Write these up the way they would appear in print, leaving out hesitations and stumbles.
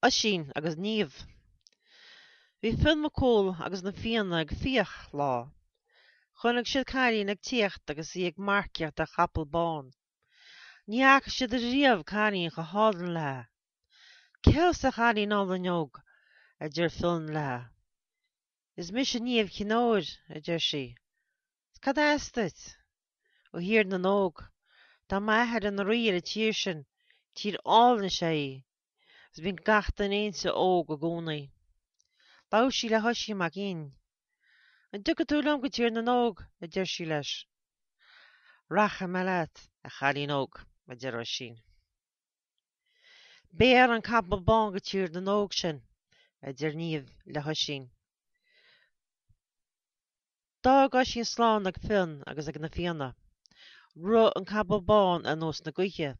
Oisín agus Niamh. Bhí Fionn Mac Cumhaill agus na Fianna ag fiach lá. Chonaic siad cailín ag tíocht agus í ag marcaíocht ar chapall bán. Ní fhaca siad riamh cailín chomh hálainn léi. Cé thusa a chailín álainn óg? a deir Fionn léi. Is mise Niamh Chinn Óir, a deir sí. 'S cad as duit? Ó Thír na nÓg. Tá m'athair ina rí ar an tír sin. Tír álainn is ea í. Agus bíonn gach duine inti óg i gcónaí. Labhair sí le hOisín Mac Fhinn. An dtiocfaidh tú liom go Tír na nÓg? a deir sí leis. Rachaidh mé leat, a chailín óg, a deir Oisín. Béarfaidh an capall bán go Tír na nÓg sinn, a deir Niamh le hOisín. D'fhág Oisín slán ag Fionn agus ag na Fianna. Rith an capall bán ar nós na gaoithe.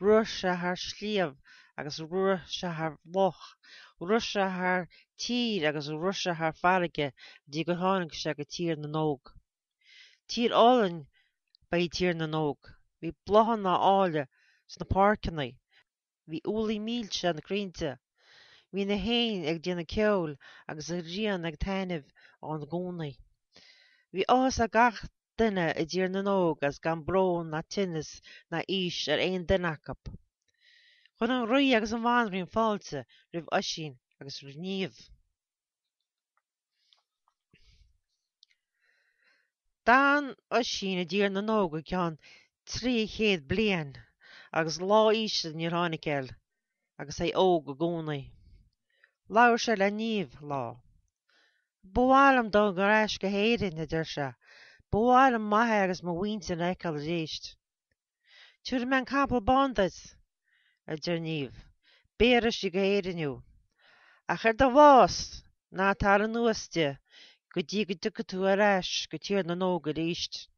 Rith sé thar shliabh agus rith sé thar loch, rith sé thar tír agus rith sé thar farraige go dtí gur tháinig sé go Tír na nÓg. Tír álainn ba í Tír na nÓg. Bhí bláthanna áille sna páirceanna. Bhí úllaí milse ar na crainnte. Bhí na héin ag déanamh ceoil agus an ghrian ag taitneamh ann i gcónaí. Bhí áthas ar gach duine i dTír na nÓg agus gan brón ná tinneas ná aois ar aon duine acu. Chuir an Rí agus an Bhanríon fáilte roimh Oisín agus roimh Niamh. D'fhan Oisín i dTír na nÓg go ceann 300 bliain agus lá aoise níor tháinig air agus é óg i gcónaí. Labhair sé le Niamh lá. Ba mhaith liom dul ar ais go hÉirinn, a deir sé. Ba mhaith liom m'athair agus mo mhuintir a fheiceáil arís. Tabharfaidh mé an capall bán duit, a deir Niamh. Béarfaidh sí go hÉirinn thú. Ach ar do bhás, ná tar anuas di go dtí go dtiocfaidh tú ar ais go Tír na nÓg arís.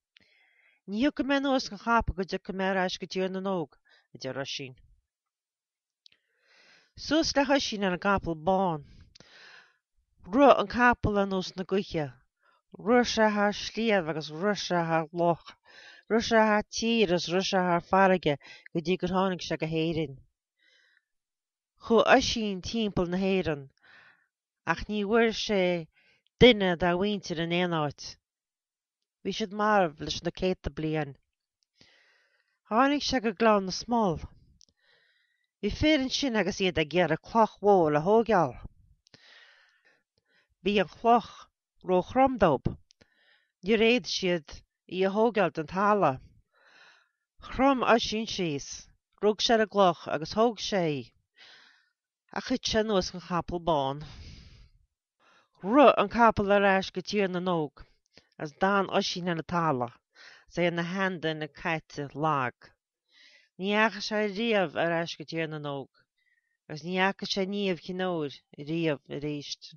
Ní thiocfaidh mé anuas den chapall go dtiocfaidh mé ar ais go Tír na nÓg, a deir Oisín. Suas le hOisín ar an gcapall bán. Rith an capall ar nós na gaoithe. Rith sé thar shliabh agus rith sé thar loch. Rith sé thar tír agus rith sé thar farraige go dtí gur tháinig sé go hÉirinn. Chuaigh Oisín timpeall na hÉireann ach ní bhfuair sé duine dá mhuintir in aon áit. Bhí siad marbh leis na céadta bliain. Tháinig sé go Gleann na Smól. Bhí fir ansin agus iad ag iarraidh cloch mhór a thóigeáil. Bhí an chloch ró-throm dóibh. Níor fhéad siad í a thóigeáil den talamh. Chrom Oisín síos, rug sé ar an gcloch agus thóg sé í. Ach thit sé anuas den chapall bán. Rith an capall ar ais go Tír na nÓg agus d'fhan Oisín ar an talamh is é ina sheanduine caite lag. Ní dheachaigh sé riamh ar ais go Tír na nÓg agus ní fhaca sé Niamh Chinn Óir riamh arís.